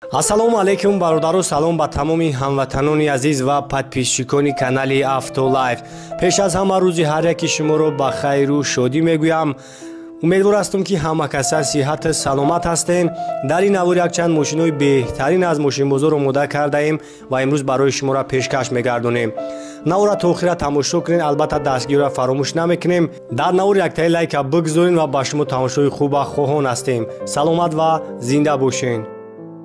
Ассалому алайкум бародару, салом ба тамоми ҳамватанони азиз ва подписчикони канали Автолайф. Пеш аз ҳама рӯзи ҳар яки шуморо ба хайру шодӣ мегӯям. Умедвор ҳастам, ки ҳама каса сиҳату саломат ҳастем. Дар ин навор якчанд мошинҳои беҳтарин аз мошинбозор омода кардаем ва имрӯз барои шуморо пешкаш мегардонем. Навора то охира тамошо кунед, албатта дастгириро фаромӯш намекунем. Дар навор яктаи лайка бигзоред ва ба шумо тамошои хуба хоҳон ҳастем. Саломат ва зинда бошед.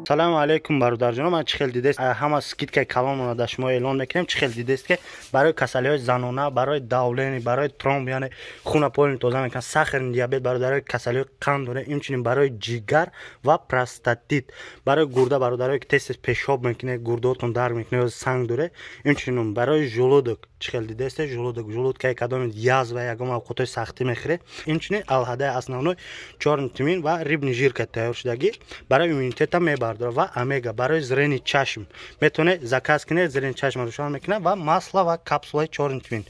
Салому алейкум бародарҷонон, ман чӣ хел дидест, ҳама скидкаи калонона дар шумо эълон мекунем. Чӣ хел дидест, ки барои касалиҳои занона, барои давление, барои тромб, яъне хуна полни тоза мекунад, сахарный диабет, бародарои касалиҳои қанд дорем, инчунин барои ҷигар ва простатит, барои гурда, бародарое ки тез тез пешоб мекунед, гурдаотон дард мекунед ё санг доре, инчунин барои желудок. Чӣ хел дидест, желудок, желудкаи кадоми язва, ягон авқотҳои сахтӣ мехӯред. Инчунин алҳадаи основной чёрный тмин ва рыбный жирка тайёр шудагӣ барои иммунитета мебардорад ва омега барои зрени чашм. Метавонед заказ кунед, зрени чашм рӯшан мекунад ва масло ва капсулаи чёрный тмин.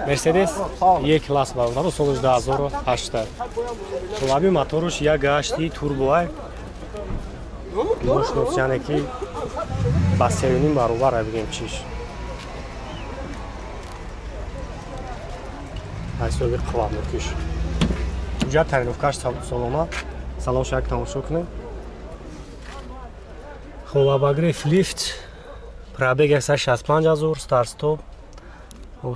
Мерседес Е класс бародару, соли 2008. Лаби моторуш 1.8 турбоай. Мощность, яъне ки ба 3.5 баробар бигем чиш. Ҳисоби қувватнокиш. Ҳуҷҷат тонировкаш салома. Салонша як тамошо кунем. Хоб, обогрев лифт, пробег 165 ҳазор, старт-стоп.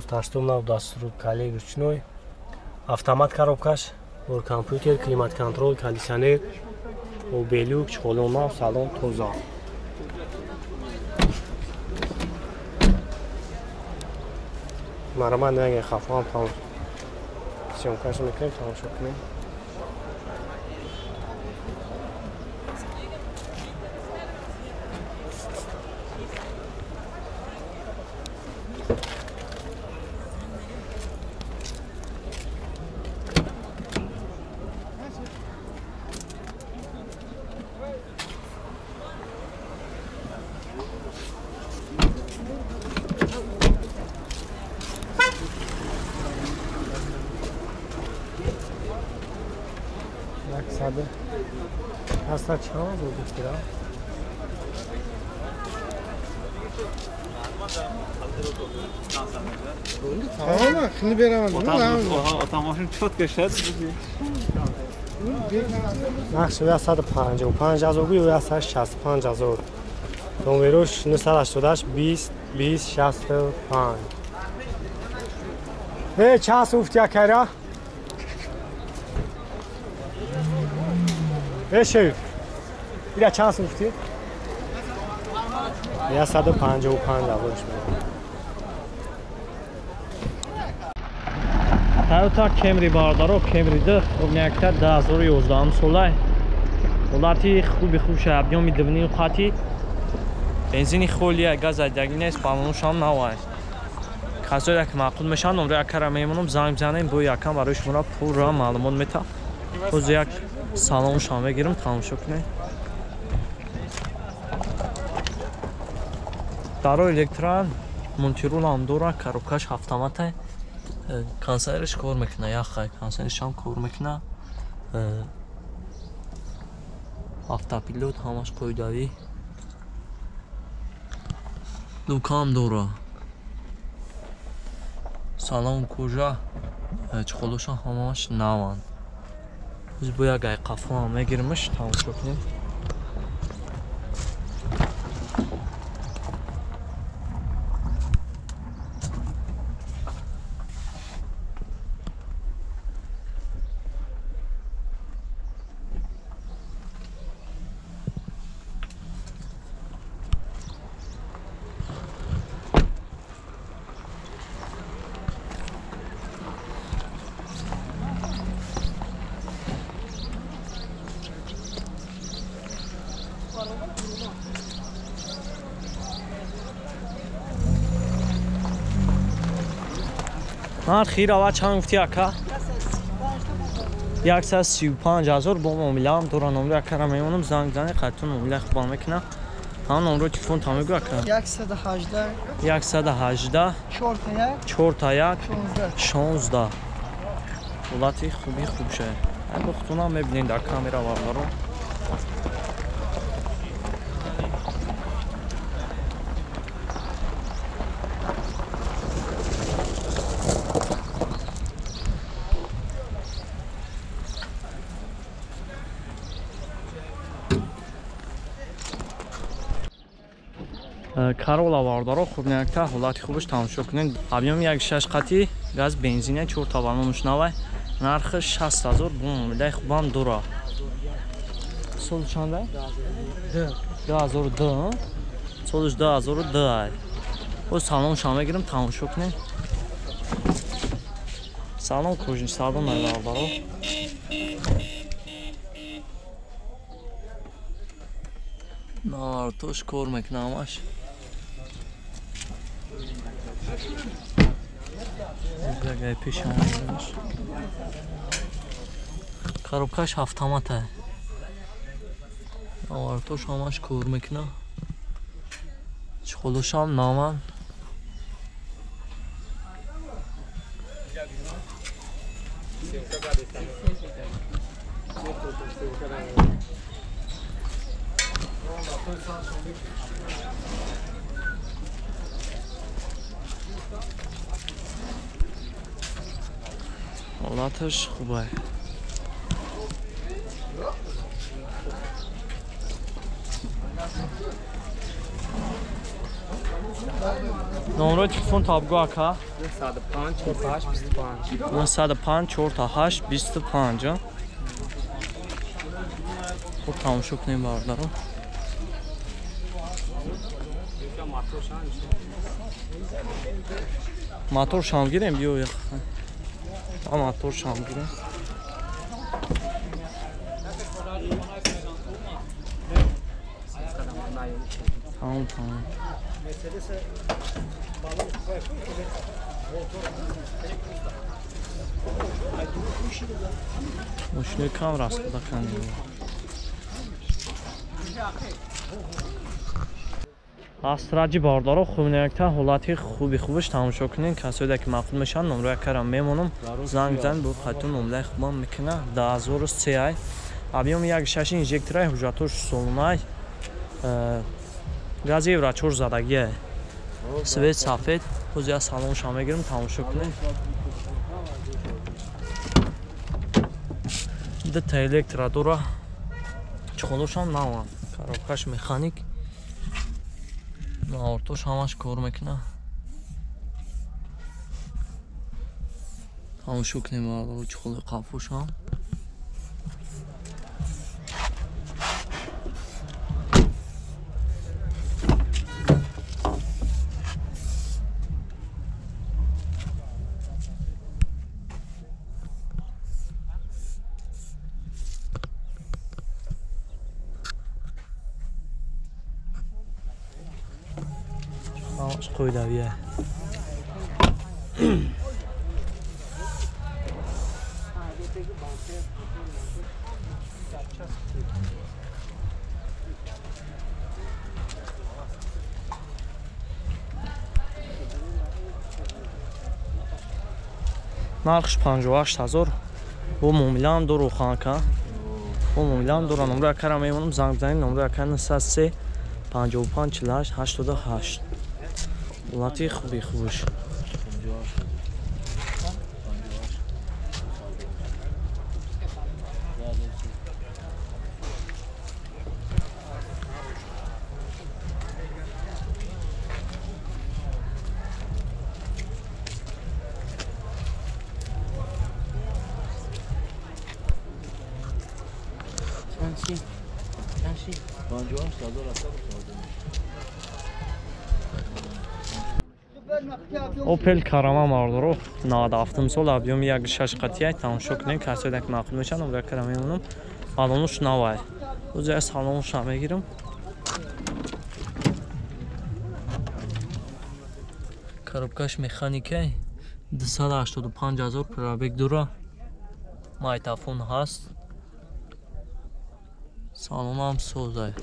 Старт-стоп нав дастур кале ручной. Автомат коробкаш, бор компютер, климат-контроль, кондиционер, белюк, чхолон нав, салон тоза. Марамат неге хафам там. Съемкаш мекунем, тамошо кунем. Аслан чанд ҳазор гуфтира? Tamam, şimdi veremem. Нақши 155 ҳазор гӯ ё 165 ҳазор. Номерош 988 20 20 65. Э, чанд сум гуфти акайра? Э, шеф, ира чанд сум гуфтӣ? 155 ҳазор шуд. Toyota Camry бародаро, Camry 2 хубнякта 2011 солай. Ҳолати хуби хуша, объёми 2.5 хати. Бензини холия, газ айдагӣ нест, баллонушам нав аст. Касое ки маъқул мешаванд, номраи акара мемонам, занг бизанем, бо якам барои шуморо пурра маълумот метам. Боз як салонушам мегирам, тамошо кунед. Даро электран, мунтирулам дора, коробкаш автомата. Консервиш кор мекуна, яхай, консервишам кор мекуна. Автопилот ҳамаш қоидавӣ. Лукам дора. Салон кожа, чиқолоша ҳамаш наванд. Biz bu як ай қафоам мегирмиш, тамошо кунем. Нархи рава чанд гуфти ака? 135 ҳазор бо муомилаам дора. Номри акара мемонам, занг зане, қайтун муомила хуба мекунам. Ҳам номро телефон та мегӯ ака. 118 118 4 1 4 1 16. Ҳолати хуби хуб шай. Ай бохтунам мебинед дар камера бародаро. Карола бародаро хубнякта ҳолати хубаш тамошо кунед. Объём 1.6 қати газ бензине 4 табанонуш навай. Нархи 60 000 бу муомилаи хубам дора. Сол чанда? 2002. Солш 2002 ай. Боз салоншам мегирам тамошо кунед. Салон кожин салон ай бародаро. Навартош кор мекунам ҳамаш. Коробкаш ҳафтамата. Навартош ҳамаш кор мекуна. Чхолошам наман. Ҳолаташ хубай. Номрои телефон табгӯ ака. 905 48 25. 905 48 25. Хуб тамошо кунем бародаро. Мотор шам гирем биё ях. Мотор шам гирем. Тамом тамом. Мошинои кам расхода кардем. Астраҷи бародаро хубнякта ҳолати хуби хубаш тамошо кунед. Касоеда ки маъқул мешаванд номро якарам мемонам. Занг бизанед бо хайтон муомилаи хубам мекуна. 2003 ай. Объём 1.6 инжекторай ҳуҷҷатош солонай. Гази евро 4 задагиай. Свет сафед. Ҳозир я салоншам мегирам тамошо кунед. Дута электро дора. Чхолошам наван. Коробкаш механик. Навортош ҳамаш кор мекуна. Тамошо кунем бародаро чхолои қафошам. Ҳамаш қоидавия. Нархш 58 000. Бо муомилаам дору ханка. Бо муомилаам дора. Номро якара мемонам занг бизанед. Номро якара 903 55 48 88. Ҳолати хуби хубаш. Опел Карама мардоро 97 сол объём 1.6 қатия тамошо кунед. Касоеда ки маъқул мешаванд номро якара мемонам. Балонуш навай. Ҳозир я салонша мегирам. Коробкаш механикай 285 000 пробег дора. Майтафон ҳаст. Салонам созай.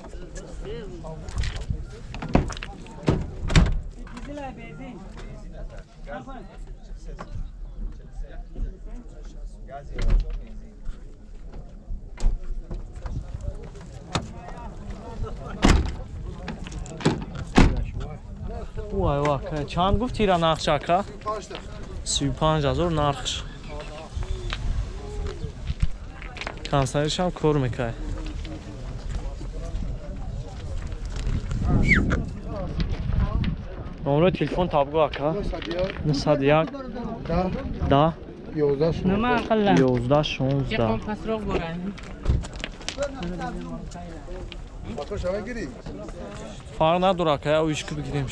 Вай вай, чанд гуфт ира нархш ака? 35 000 нархш. Кондиционершам кор мекай. Номерои телефон табгу ака? 901 10 11 16. Фарқ надора ака, я уишки бигирем.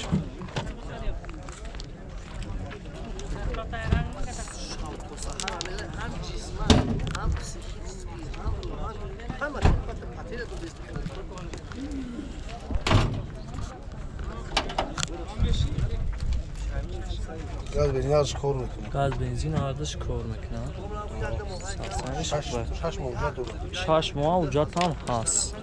Газ бензин ҳардуш кор мекунад. Газ бензин ҳардуш кор мекунад. 6 моҳ ҳуҷҷат дорад. 6 моҳ ҳуҷҷатам ҳаст.